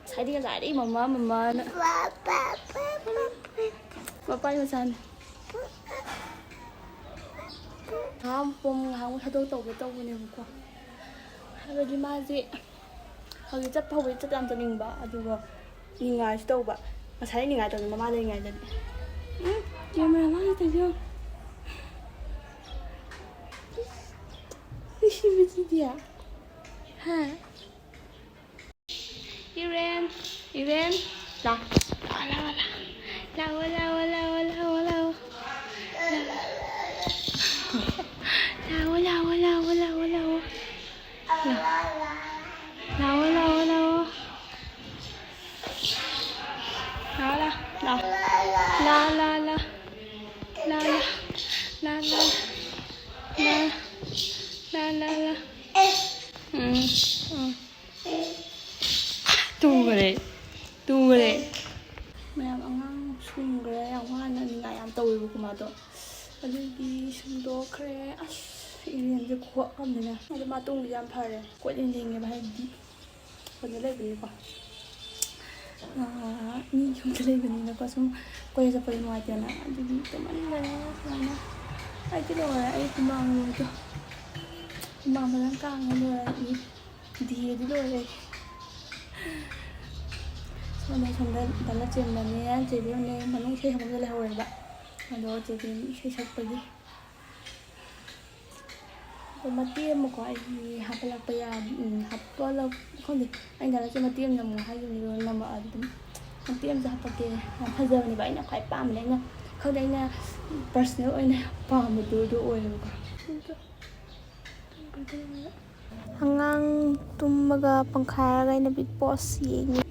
ꯉꯁꯥꯏꯗꯤ, ꯉꯁꯥꯏꯗꯤ ꯃꯃꯥ, ꯃꯃꯥꯅ꯫ ꯃꯄꯥꯒꯤ ꯃꯆꯥꯅꯦ꯫ ꯉꯍꯥꯟ ꯄꯨꯡ ꯉꯍꯥꯟꯃꯨꯛ ꯊꯥꯗꯣꯛ ꯇꯧꯒꯦ ꯇꯧꯕꯅꯦꯕꯀꯣ꯫ ꯍꯥꯏꯕꯗꯤ ꯃꯥꯁꯦ ꯍꯧꯖꯤꯛ ꯆꯠꯄ ꯍꯧꯕꯗꯤ ꯆꯠ ꯌꯥꯝ ꯆꯠꯅꯤꯡꯕ, ꯑꯗꯨꯒ ꯅꯤꯡꯉꯥꯏꯁꯨ ꯇꯧꯕ꯫ ꯉꯁꯥꯏ ꯅꯤꯡꯉꯥꯏ ꯇꯧꯅꯤ ꯃꯃꯥ ꯂꯩꯔꯤꯉꯩꯗꯗꯤ꯫ ꯎꯝ, ꯀꯦꯃꯦꯔꯥ ꯃꯥꯡꯉꯦ ꯇꯧꯏꯁꯦ ꯌꯦꯡꯉꯨ꯫ ꯅꯨꯡꯁꯤꯕꯁꯤꯗꯤ꯫ ꯍꯥ? ꯏꯔꯦꯟ, ꯏꯔꯦꯟ, ꯂꯥꯎ꯫ ꯂꯥꯎ, ꯂꯥꯎ, ꯂꯥꯎ꯫ ꯂꯥꯎ, ꯂꯥꯎ, ꯂꯥꯎ, ꯂꯥꯎ, ꯂꯥꯎ꯫ ꯂꯥꯎ꯫ ꯂꯥꯎ, ꯂꯥꯎ, ꯂꯥꯎ, ꯂꯥꯎ, ꯂꯥꯎ꯫ ꯂꯥꯎ꯫ ꯂꯥꯎ, ꯂꯥꯎ, ꯂꯥꯎ꯫ ꯂꯥꯎ, ꯂꯥꯎ, ꯂꯥꯎ꯫ ꯂꯥꯎ, ꯂꯥꯎ, ꯂꯥꯎ꯫ ꯂꯥꯎ, ꯂꯥꯎ꯫ ꯂꯥꯎ, ꯂꯥꯎ꯫ ꯂꯥꯎ꯫ ꯂꯥꯎ, ꯂꯥꯎ, ꯂꯥꯎ꯫ ꯎꯝ, ꯎꯝ꯫ ꯇꯨꯈꯔꯦ, ꯇꯨꯈꯔꯦ꯫ ꯃꯌꯥꯝ ꯑꯉꯥꯡ ꯁꯨꯝꯈ꯭ꯔꯦ, ꯌꯥꯝ ꯋꯥꯅ ꯅꯤꯡꯉꯥꯏ ꯌꯥꯝ ꯇꯧꯋꯦꯕꯀꯣ ꯃꯥꯗꯣ꯫ ꯑꯗꯨꯒꯤ ꯁꯨꯝꯗꯣꯛꯈ꯭ꯔꯦ꯫ ꯑꯁ, ꯏꯔꯦꯟꯁꯦ ꯈꯨꯍꯛ ꯑꯃꯅꯤꯅꯦ꯫ ꯑꯗꯣ ꯃꯥ ꯇꯨꯝꯕꯗꯤ ꯌꯥꯝ ꯐꯔꯦ꯫ ꯀꯣꯏꯂꯦꯡ ꯂꯦꯡꯉꯦꯕ, ꯍꯥꯏꯕꯗꯤ ꯈꯨꯟꯗ ꯂꯩꯕꯅꯤꯀꯣ꯫ ꯑꯥ, ꯃꯤ ꯌꯨꯝꯗ ꯂꯩꯕꯅꯤꯅꯀꯣ, ꯁꯨꯝ ꯀꯣꯏꯕ ꯆꯠꯄꯗꯣ ꯅꯨꯡꯉꯥꯏꯇꯦꯅ꯫ ꯑꯗꯨꯒꯤ ꯇꯨꯝꯃꯟꯈꯔꯦ ꯁꯨꯃꯥꯏꯅ꯫ ꯑꯩꯗꯤ ꯂꯣꯏꯔꯦ, ꯑꯩ ꯍꯨꯃꯥꯡ ꯂꯣꯏꯗꯣ꯫ ꯍꯨꯃꯥꯡ ꯐꯖꯅ ꯀꯥꯡꯉꯦ, ꯂꯣꯏꯔꯦ꯫ ꯗꯤꯍꯦꯗꯤ ꯂꯣꯏꯔꯦ꯫ ꯁꯣꯝꯗ, ꯁꯣꯝꯗ ꯗꯥ ꯂꯟꯆꯦꯟꯕꯅꯦ, ꯆꯦꯕꯦꯝꯅꯦ ꯃꯅꯨꯡ ꯏꯁꯩ ꯁꯛꯐꯝꯗ ꯂꯩꯍꯧꯔꯦꯕ꯫ ꯑꯗꯣ ꯆꯦꯕꯦꯝ ꯏꯁꯩ ꯁꯛꯄꯒꯤ꯫ ꯑꯗꯣ ꯃꯇꯦꯛ ꯑꯃꯀꯣ, ꯑꯩꯒꯤ ꯍꯥꯞꯄꯠꯂꯛꯄ ꯌꯥ-, ꯎꯝ, ꯍꯥꯞꯄꯠꯂꯛ-, ꯈꯪꯗꯦ, ꯑꯩꯅ ꯗꯥ ꯂꯟꯆꯦꯟꯕ ꯃꯇꯦꯛ ꯑꯃ ꯅꯝꯃꯣ ꯍꯥꯏꯈꯤꯕꯅꯦ, ꯑꯗꯣ ꯅꯝꯃꯛꯑꯗꯤ ꯑꯗꯨꯝ ꯃꯇꯦꯛ ꯑꯃꯁꯨ ꯍꯥꯞꯄꯛꯀꯦ꯫ ꯌꯥꯝ ꯐꯖꯕꯅꯦꯕ, ꯑꯩꯅ ꯈ꯭ꯋꯥꯏ ꯄꯥꯝꯕꯅꯦ꯫ ꯑꯩꯅ, ꯈꯪꯗꯦ, ꯑꯩꯅ personal ꯑꯣꯏꯅ ꯄꯥꯝꯕꯗꯣ ꯑꯗꯨ ꯑꯣꯏꯌꯦꯕꯀꯣ꯫ ꯑꯉꯥꯡ ꯇꯨꯝꯃꯒ ꯄꯪꯈꯥꯏꯔꯒ ꯑꯩꯅ Bigg Boss ꯌꯦꯡꯉꯤ꯫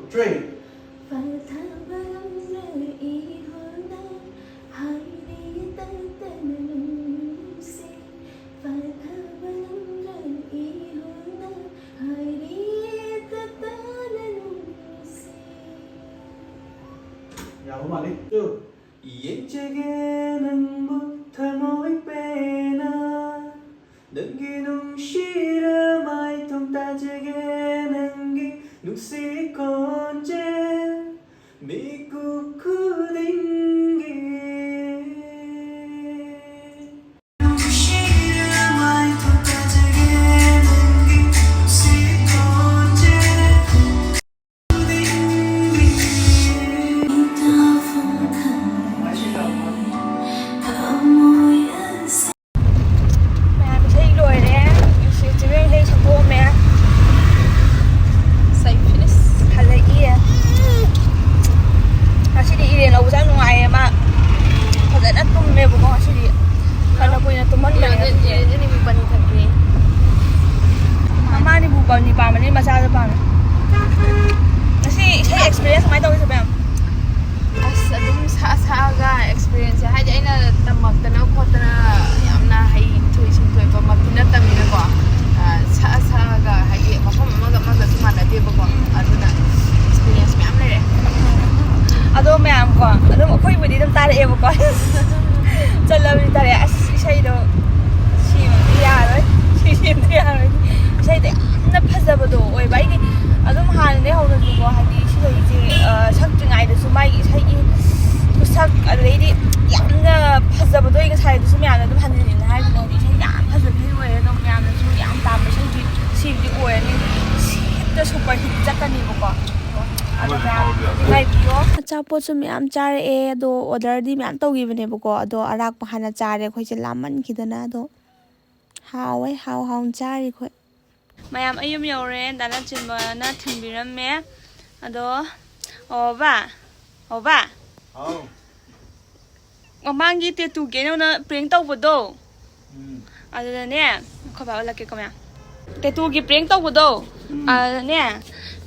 Three. ꯌꯥꯕ ꯃꯥꯜꯂꯤ꯫ Two. ꯌꯦꯡꯖꯒꯦ ꯅꯪꯕꯨ ꯊꯃꯣꯏ ꯄꯦꯟꯅ, ꯅꯪꯒꯤ ꯅꯨꯡꯁꯤꯔ ꯃꯥꯏꯊꯣꯡ ꯇꯥꯖꯒꯦ, ꯅꯪꯒꯤ ꯅꯨꯡꯁꯤ ꯈꯣꯟꯖꯦꯜ ꯃꯤꯀꯨꯞ ꯈꯨꯗꯤꯡꯒꯤ꯫ ꯃꯌꯥꯝ ꯏꯁꯩ ꯂꯣꯏꯔꯦ꯫ ꯏꯁꯩ ꯆꯤꯡꯕ ꯏꯁꯩ ꯁꯛꯊꯣꯛꯑꯝꯃꯦ꯫ ꯉꯁꯥꯏ finish꯫ ꯍꯜꯂꯛꯏꯌꯦ꯫ ꯉꯁꯤꯗꯤ ꯏꯔꯦꯟ ꯂꯧꯕꯁꯦ ꯌꯥꯝ ꯅꯨꯡꯉꯥꯏꯌꯦ꯫ ꯃꯥ ꯐꯖꯅ ꯇꯨꯝꯃꯦꯕꯀꯣ ꯉꯁꯤꯗꯤ꯫ ꯐꯅ ꯀꯨꯏꯅ ꯇꯨꯝꯍꯟꯕꯅꯦ ꯉꯁꯤꯗꯤ꯫ ꯏꯔꯦꯟꯁꯦ ꯅꯨꯃꯤꯠ ꯄꯅꯤ ꯊꯛꯄꯤ꯫ ꯃꯃꯥꯅꯤꯕꯨ ꯄꯅꯤ ꯄꯥꯝꯕꯅꯤ, ꯃꯆꯥꯗ ꯄꯥꯝꯃꯦ꯫ ꯉꯁꯤ ꯏꯁꯩ experience ꯀꯃꯥꯏꯅ ꯇꯧꯒꯦ, ꯁꯣꯐꯤꯌꯥ? ꯑꯁ, ꯑꯗꯨꯝ ꯁꯛꯑ ꯁꯛꯑꯒ experience ꯁꯦ, ꯍꯥꯏꯗꯤ ꯑꯩꯅ ꯇꯝꯃꯛꯇꯅ ꯈꯣꯠꯇꯅ ꯌꯥꯝꯅ ꯍꯩꯊꯣꯏ ꯁꯤꯡꯊꯣꯏꯕꯃꯛꯇꯤ ꯅꯠꯇꯕꯅꯤꯅꯀꯣ, ꯑ, ꯁꯛꯑ ꯁꯛꯑꯒ, ꯍꯥꯏꯗꯤ ꯃꯐꯝ ꯑꯃꯒ ꯑꯃꯒꯁꯨ ꯃꯥꯟꯅꯗꯦꯕꯀꯣ, ꯑꯗꯨꯅ experience ꯃꯌꯥꯝ ꯂꯩꯔꯦ꯫ ꯑꯗꯣ ꯃꯌꯥꯝ ꯀꯣ, ꯑꯗꯨꯝ ꯑꯩꯈꯣꯏꯕꯨꯗꯤ ꯑꯗꯨꯝ ꯇꯥꯔꯛꯑꯦꯕꯀꯣ꯫ ꯆꯠꯂꯕꯗꯤ ꯇꯥꯔꯛꯑꯦ꯫ ꯑꯁ, ꯏꯁꯩꯗꯣ ꯁꯤꯃꯗꯤ ꯌꯥꯔꯣꯏ, ꯁꯤ ꯁꯤꯃꯗꯤ ꯌꯥꯔꯣꯏ꯫ ꯏꯁꯩꯗꯣ ꯌꯥꯝꯅ ꯐꯖꯕꯗꯣ ꯑꯣꯏꯕ꯫ ꯑꯩꯗꯤ ꯑꯗꯨꯝ ꯍꯥꯟꯅꯗꯒꯤ ꯍꯧꯅꯁꯨꯀꯣ, ꯍꯥꯏꯗꯤ ꯏꯁꯩꯁꯦ, ꯑ, ꯁꯛꯇ꯭ꯔꯤꯉꯩꯗꯁꯨ ꯃꯥꯒꯤ ꯏꯁꯩꯒꯤ ꯈꯨꯁꯛ, ꯑꯗꯨꯗꯩꯗꯤ ꯌꯥꯝꯅ ꯐꯖꯕꯗꯣ ꯑꯩ ꯉꯁꯥꯏꯗꯁꯨ ꯃꯌꯥꯝꯅ ꯑꯗꯨꯝ ꯍꯟꯖꯤꯟ ꯍꯟꯖꯤꯟ ꯍꯥꯏꯗꯨꯅ, ꯍꯥꯏꯗꯤ ꯏꯁꯩ ꯌꯥꯝ ꯐꯖꯕ ꯏꯁꯩ ꯑꯣꯏꯌꯦ꯫ ꯑꯗꯨꯝ ꯃꯌꯥꯝꯅꯁꯨ ꯌꯥꯝ ꯇꯥꯕꯁꯤꯗꯤ ꯁꯤꯕꯨꯗꯤ ꯑꯣꯏꯔꯅꯤ꯫ ꯁꯤꯠꯇ ꯁꯨꯄꯔ ꯍꯤꯠ ꯆꯠꯀꯅꯤꯕꯀꯣ꯫ ꯑꯗꯨ ꯃꯌꯥꯝ ꯉꯥꯏꯕꯤꯌꯣ꯫ ꯑꯆꯥꯄꯣꯠꯁꯨ ꯃꯌꯥꯝ ꯆꯥꯔꯛꯑꯦ, ꯑꯗꯣ ꯑꯣꯔꯗꯔꯗꯤ ꯃꯌꯥꯝ ꯇꯧꯈꯤꯕꯅꯦꯕꯀꯣ꯫ ꯑꯗꯣ ꯑꯔꯥꯛꯄ ꯍꯥꯟꯅ ꯆꯥꯔꯦ ꯑꯩꯈꯣꯏꯁꯦ ꯂꯥꯝꯃꯟꯈꯤꯗꯅ꯫ ꯑꯗꯣ ꯍꯥꯎꯋꯦ, ꯍꯥꯎ ꯍꯥꯎꯅ ꯆꯥꯔꯤ ꯑꯩꯈꯣꯏ꯫ ꯃꯌꯥꯝ, ꯑꯩ ꯌꯨꯝ ꯌꯧꯔꯦ꯫ ꯗꯥ ꯂꯟꯆꯦꯟꯕꯅ ꯊꯤꯟꯕꯤꯔꯝꯃꯦ꯫ ꯑꯗꯣ, ꯑꯣ ꯕꯥ, ꯑꯣ ꯕꯥ, ꯍꯥꯎ꯫ ꯃꯃꯥꯡꯒꯤ ꯇꯦꯇꯨꯒꯤ ꯅꯪꯅ ꯄ꯭ꯔꯦꯡ ꯇꯧꯕꯗꯣ, ꯎꯝ꯫ ꯑꯗꯨꯗꯅꯦ, ꯑꯩꯈꯣꯏ ꯕꯥ ꯎꯠꯂꯛꯀꯦꯀꯣ ꯃꯌꯥꯝ꯫ ꯇꯦꯇꯨꯒꯤ ꯄ꯭ꯔꯦꯡ ꯇꯧꯕꯗꯣ, ꯎꯝ꯫ ꯑꯗꯨꯗꯅꯦ,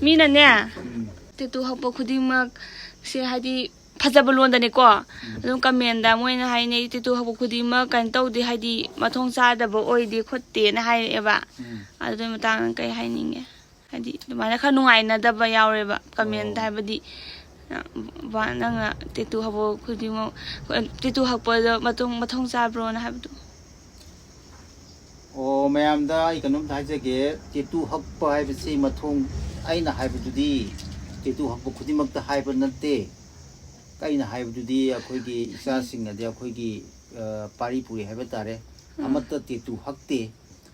ꯃꯤꯅꯅꯦ, ꯎꯝ꯫ ꯇꯦꯇꯨ ꯍꯛꯄ ꯈꯨꯗꯤꯡꯃꯛꯁꯦ ꯍꯥꯏꯗꯤ ꯐꯖꯕ ꯂꯣꯟꯗꯅꯦꯀꯣ, ꯎꯝ꯫ ꯑꯗꯨꯝ ꯀꯃꯦꯟꯗ ꯃꯣꯏꯅ ꯍꯥꯏꯅꯩ, "ꯇꯦꯇꯨ ꯍꯛꯄ ꯈꯨꯗꯤꯡꯃꯛ ꯀꯩꯅꯣ ꯇꯧꯗꯦ, ꯍꯥꯏꯗꯤ ꯃꯊꯣꯡ ꯆꯥꯗꯕ ꯑꯣꯏꯗꯦ ꯈꯣꯠꯇꯦꯅ" ꯍꯥꯏꯔꯛꯑꯦꯕ꯫ ꯎꯝ꯫ ꯑꯗꯨꯒꯤ ꯃꯇꯥꯡꯗ ꯀꯩ ꯍꯥꯏꯅꯤꯡꯉꯦ? ꯍꯥꯏꯗꯤ ꯑꯗꯨꯃꯥꯏꯅ ꯈꯔ ꯅꯨꯡꯉꯥꯏꯅꯗꯕ ꯌꯥꯎꯔꯦꯕ ꯀꯃꯦꯟꯗ, ꯑꯣ꯫ ꯍꯥꯏꯕꯗꯤ, ꯑ, ꯕꯥ, ꯅꯪꯅ ꯇꯦꯇꯨ ꯍꯛꯄ ꯈꯨꯗꯤꯡꯃꯛ, ꯇꯦꯇꯨ ꯍꯛꯄꯗ ꯃꯇꯨꯡ, ꯃꯊꯣꯡ ꯆꯥꯕ꯭ꯔꯣꯅ ꯍꯥꯏꯕꯗꯣ꯫ ꯑꯣ, ꯃꯌꯥꯝꯗ ꯑꯩ ꯀꯩꯅꯣꯝꯇ ꯍꯥꯏꯖꯒꯦ꯫ ꯇꯦꯇꯨ ꯍꯛꯄ ꯍꯥꯏꯕꯁꯤ ꯃꯊꯣꯡ, ꯑꯩꯅ ꯍꯥꯏꯕꯗꯨꯗꯤ ꯇꯦꯇꯨ ꯍꯛꯄ ꯈꯨꯗꯤꯡꯃꯛꯇ ꯍꯥꯏꯕ ꯅꯠꯇꯦ꯫ ꯑꯩꯅ ꯍꯥꯏꯕꯗꯨꯗꯤ ꯑꯩꯈꯣꯏꯒꯤ ꯏꯆꯥꯁꯤꯡꯅꯗꯤ ꯑꯩꯈꯣꯏꯒꯤ, ꯑ, ꯄꯥꯔꯤ ꯄꯨꯔꯤ ꯍꯥꯏꯕ ꯇꯥꯔꯦ, ꯎꯝ꯫ ꯑꯃꯠꯇ ꯇꯦꯇꯨ ꯍꯛꯇꯦ꯫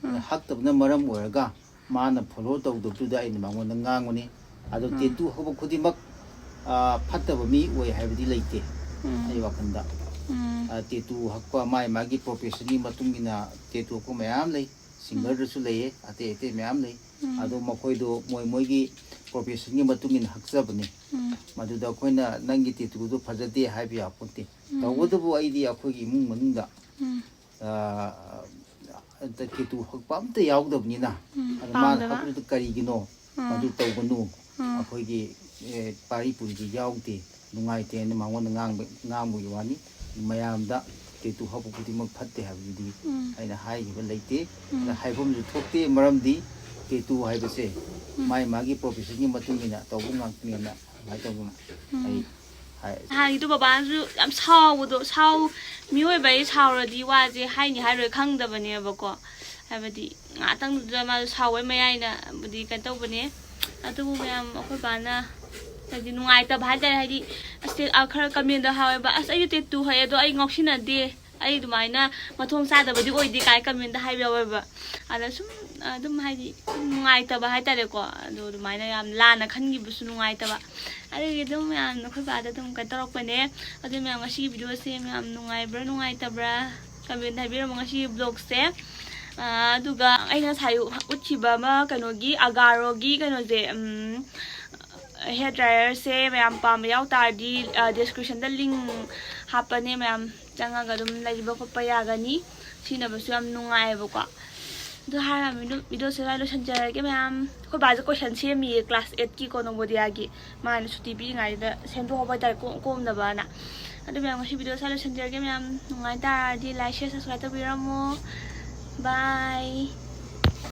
ꯎꯝ꯫ ꯍꯛꯇꯕꯅ ꯃꯔꯝ ꯑꯣꯏꯔꯒ ꯃꯥꯅ ꯐꯣꯂꯣ ꯇꯧꯗꯕꯗꯨꯗ ꯑꯩꯅ ꯃꯉꯣꯟꯗ ꯉꯥꯡꯕꯅꯤ꯫ ꯑꯗꯣ ꯎꯝ꯫ ꯇꯦꯇꯨ ꯍꯛꯄ ꯈꯨꯗꯤꯡꯃꯛ, ꯑ, ꯐꯠꯇꯕ ꯃꯤ ꯑꯣꯏ ꯍꯥꯏꯕꯗꯤ ꯂꯩꯇꯦ ꯎꯝ꯫ ꯑꯩ ꯋꯥꯈꯜꯗ꯫ ꯎꯝ꯫ ꯑ, ꯇꯦꯇꯨ ꯍꯛꯄ ꯃꯥꯒꯤ ꯃꯥꯒꯤ ꯄ꯭ꯔꯣꯐꯦꯁꯟꯒꯤ ꯃꯇꯨꯡ ꯏꯟꯅ ꯇꯦꯇꯨ ꯍꯛꯄ ꯃꯌꯥꯝ ꯂꯩ꯫ ꯎꯝ꯫ ꯁꯤꯡꯒꯔꯗꯁꯨ ꯂꯩꯌꯦ, ꯑꯇꯩ ꯑꯇꯩ ꯃꯌꯥꯝ ꯂꯩ꯫ ꯎꯝ꯫ ꯑꯗꯣ ꯃꯈꯣꯏꯗꯣ ꯃꯣꯏ ꯃꯣꯏꯒꯤ ꯄ꯭ꯔꯣꯐꯦꯁꯟꯒꯤ ꯃꯇꯨꯡ ꯏꯟꯅ ꯍꯛꯆꯕꯅꯤ꯫ ꯎꯝ꯫ ꯃꯗꯨꯗ ꯑꯩꯈꯣꯏꯅ ꯅꯪꯒꯤ ꯇꯦꯇꯨꯗꯣ ꯐꯖꯗꯦ ꯍꯥꯏꯕ ꯌꯥꯄꯣꯟꯇꯦ꯫ ꯎꯝ꯫ ꯇꯧꯕꯇꯕꯨ ꯑꯩꯗꯤ ꯑꯩꯈꯣꯏꯒꯤ ꯏꯃꯨꯡ ꯃꯅꯨꯡꯗ, ꯎꯝ꯫ ꯑ, ꯇꯦꯇꯨ ꯍꯛꯄ ꯑꯝꯇ ꯌꯥꯎꯗꯕꯅꯤꯅ, ꯎꯝ, ꯑꯗꯣ ꯃꯥꯅ ꯄꯥꯝꯗꯕ꯫ ꯍꯛꯄꯗꯨꯗ ꯀꯔꯤꯒꯤꯅꯣ? ꯎꯝ꯫ ꯃꯗꯨ ꯇꯧꯒꯅꯨ꯫ ꯎꯝ꯫ ꯑꯩꯈꯣꯏꯒꯤ, ꯑꯦ, ꯄꯥꯔꯤ ꯄꯨꯔꯤꯗꯤ ꯌꯥꯎꯗꯦ, ꯅꯨꯡꯉꯥꯏꯇꯦ ꯍꯥꯏꯅ ꯃꯉꯣꯟꯗ ꯉꯥꯡꯕ, ꯉꯥꯡꯕꯒꯤ ꯋꯥꯅꯤ꯫ ꯃꯌꯥꯝꯗ ꯇꯦꯇꯨ ꯍꯛꯄ ꯈꯨꯗꯤꯡꯃꯛ ꯐꯠꯇꯦ ꯍꯥꯏꯕꯗꯨꯗꯤ ꯎꯝ꯫ ꯑꯩꯅ ꯍꯥꯏꯈꯤꯕ ꯂꯩꯇꯦ꯫ ꯎꯝ꯫ ꯑꯗ ꯍꯥꯏꯐꯝꯁꯨ ꯊꯣꯛꯇꯦ, ꯃꯔꯝꯗꯤ ꯇꯦꯇꯨ ꯍꯥꯏꯕꯁꯦ ꯎꯝ꯫ ꯃꯥꯒꯤ ꯃꯥꯒꯤ ꯄ꯭ꯔꯣꯐꯦꯁꯟꯒꯤ ꯃꯇꯨꯡ ꯏꯟꯅ ꯇꯧꯕ ꯉꯥꯛꯇꯅꯦꯅ ꯑꯗꯨꯃꯥꯏꯅ ꯇꯧꯗꯅ ꯎꯝ꯫ ꯑꯩ ꯍꯥꯏ꯫ ꯅꯍꯥꯟꯒꯤꯗꯨ ꯕꯕꯥꯅꯁꯨ ꯌꯥꯝ ꯁꯥꯎꯕꯗꯣ, ꯁꯥꯎ-, ꯃꯤꯑꯣꯏꯕ ꯑꯩ ꯁꯥꯎꯔꯗꯤ ꯋꯥꯁꯦ ꯍꯥꯏꯅꯤ ꯍꯥꯏꯔꯣꯏ ꯈꯪꯗꯕꯅꯦꯕꯀꯣ꯫ ꯍꯥꯏꯕꯗꯤ ꯉꯥꯛꯇꯪꯗꯨꯗ ꯃꯥꯁꯨ ꯁꯥꯎꯕꯩ ꯃꯌꯥꯏꯅꯕꯨꯗꯤ ꯀꯩꯅꯣ ꯇꯧꯕꯅꯦ꯫ ꯑꯗꯨꯕꯨ ꯃꯌꯥꯝ ꯑꯩꯈꯣꯏ ꯕꯥꯅ ꯍꯥꯏꯗꯤ ꯅꯨꯡꯉꯥꯏꯇꯕ ꯍꯥꯏꯇꯥꯔꯦ, ꯍꯥꯏꯗꯤ ꯑꯁ, ꯑ, ꯈꯔ ꯀꯃꯦꯟꯗ ꯍꯥꯏꯌꯦꯕ, "ꯑꯁ, ꯑꯩꯁꯨ ꯇꯦꯇꯨ ꯍꯛꯑꯦ, ꯑꯗꯣ ꯑꯩ ꯉꯥꯎꯁꯤꯟꯅꯗꯦ, ꯑꯩ ꯑꯗꯨꯃꯥꯏꯅ ꯃꯊꯣꯡ ꯆꯥꯗꯕꯗꯤ ꯑꯣꯏꯗꯦ" ꯀꯥꯏ ꯀꯃꯦꯟꯗ ꯍꯥꯏꯕ ꯌꯥꯎꯋꯦꯕ꯫ ꯑꯗ ꯁꯨꯝ ꯑꯗꯨꯝ ꯍꯥꯏꯗꯤ ꯅꯨꯡꯉꯥꯏꯇꯕ ꯍꯥꯏꯇꯥꯔꯦꯀꯣ꯫ ꯑꯗꯣ ꯑꯗꯨꯃꯥꯏꯅ ꯌꯥꯝ ꯂꯥꯟꯅ ꯈꯟꯈꯤꯕꯁꯨ ꯅꯨꯡꯉꯥꯏꯇꯕ꯫ ꯑꯗꯨꯒꯤ ꯑꯗꯨꯝ ꯃꯌꯥꯝꯅ ꯑꯩꯈꯣꯏ ꯕꯥꯗ ꯑꯗꯨꯝ ꯀꯩꯅꯣ ꯇꯧꯔꯛꯄꯅꯦ꯫ ꯑꯗꯨ ꯃꯌꯥꯝ, ꯉꯁꯤꯒꯤ ꯚꯤꯗꯤꯑꯣꯁꯦ ꯃꯌꯥꯝ ꯅꯨꯡꯉꯥꯏꯕ꯭ꯔꯥ ꯅꯨꯡꯉꯥꯏꯇꯕ꯭ꯔꯥ ꯀꯃꯦꯟ ꯍꯥꯏꯕꯤꯔꯝꯃꯣ ꯉꯁꯤꯒꯤ ꯕ꯭ꯂꯣꯛꯁꯦ꯫ ꯑꯗꯨꯒ ꯑꯩꯅ ꯉꯁꯥꯏ ꯎꯠꯈꯤꯕ ꯑꯃ ꯀꯩꯅꯣꯒꯤ ꯑꯒꯥꯔꯣꯒꯤ ꯀꯩꯅꯣꯁꯦ, ꯍꯦꯌꯔ ꯗ꯭ꯔꯥꯏꯌꯔꯁꯦ ꯃꯌꯥꯝ ꯄꯥꯝꯕ ꯌꯥꯎ ꯇꯥꯔꯗꯤ ꯗꯤꯁꯀ꯭ꯔꯤꯞꯁꯟꯗ ꯂꯤꯡ ꯍꯥꯞꯄꯅꯦ, ꯃꯌꯥꯝ ꯆꯪꯉꯒ ꯑꯗꯨꯝ ꯂꯩꯕ ꯈꯣꯠꯄ ꯌꯥꯒꯅꯤ꯫ ꯁꯤꯖꯤꯟꯅꯕꯁꯨ ꯌꯥꯝ ꯅꯨꯡꯉꯥꯏꯌꯦꯕꯀꯣ꯫ ꯑꯗꯨ ꯍꯥꯏꯔꯒ ꯚꯤꯗꯤꯑꯣ, ꯚꯤꯗꯤꯑꯣꯁꯦ ꯁ꯭ꯋꯥꯏ ꯂꯣꯏꯁꯤꯟꯖꯔꯒꯦ ꯃꯌꯥꯝ꯫ ꯑꯩꯈꯣꯏ ꯕꯥꯁꯦ ꯀꯣꯏꯁꯟ ꯁꯦꯝꯃꯤꯌꯦ ꯀ꯭ꯂꯥꯁ ꯑꯩꯠꯀꯤ ꯀꯣ ꯅꯣꯕꯣꯗꯤꯌꯥꯒꯤ꯫ ꯃꯥꯅ ꯁꯨꯇꯤ ꯄꯤꯔꯤꯉꯩꯗ ꯁꯦꯝꯗꯣꯛꯍꯧꯕ ꯍꯥꯏꯇꯥꯔꯦ, ꯀꯣꯝ-, ꯀꯣꯝꯅꯕꯅ꯫ ꯑꯗꯨ ꯃꯌꯥꯝ ꯉꯁꯤ ꯚꯤꯗꯤꯑꯣ ꯁ꯭ꯋꯥꯏ ꯂꯣꯏꯁꯤꯟꯖꯔꯒꯦ ꯃꯌꯥꯝ꯫ ꯅꯨꯡꯉꯥꯏ ꯇꯥꯔꯗꯤ ꯂꯥꯏꯛ, ꯁꯤꯌꯔ, ꯁꯕꯁꯀ꯭ꯔꯥꯏꯕ ꯇꯧꯕꯤꯔꯝꯃꯣ꯫ ꯕꯥꯏ꯫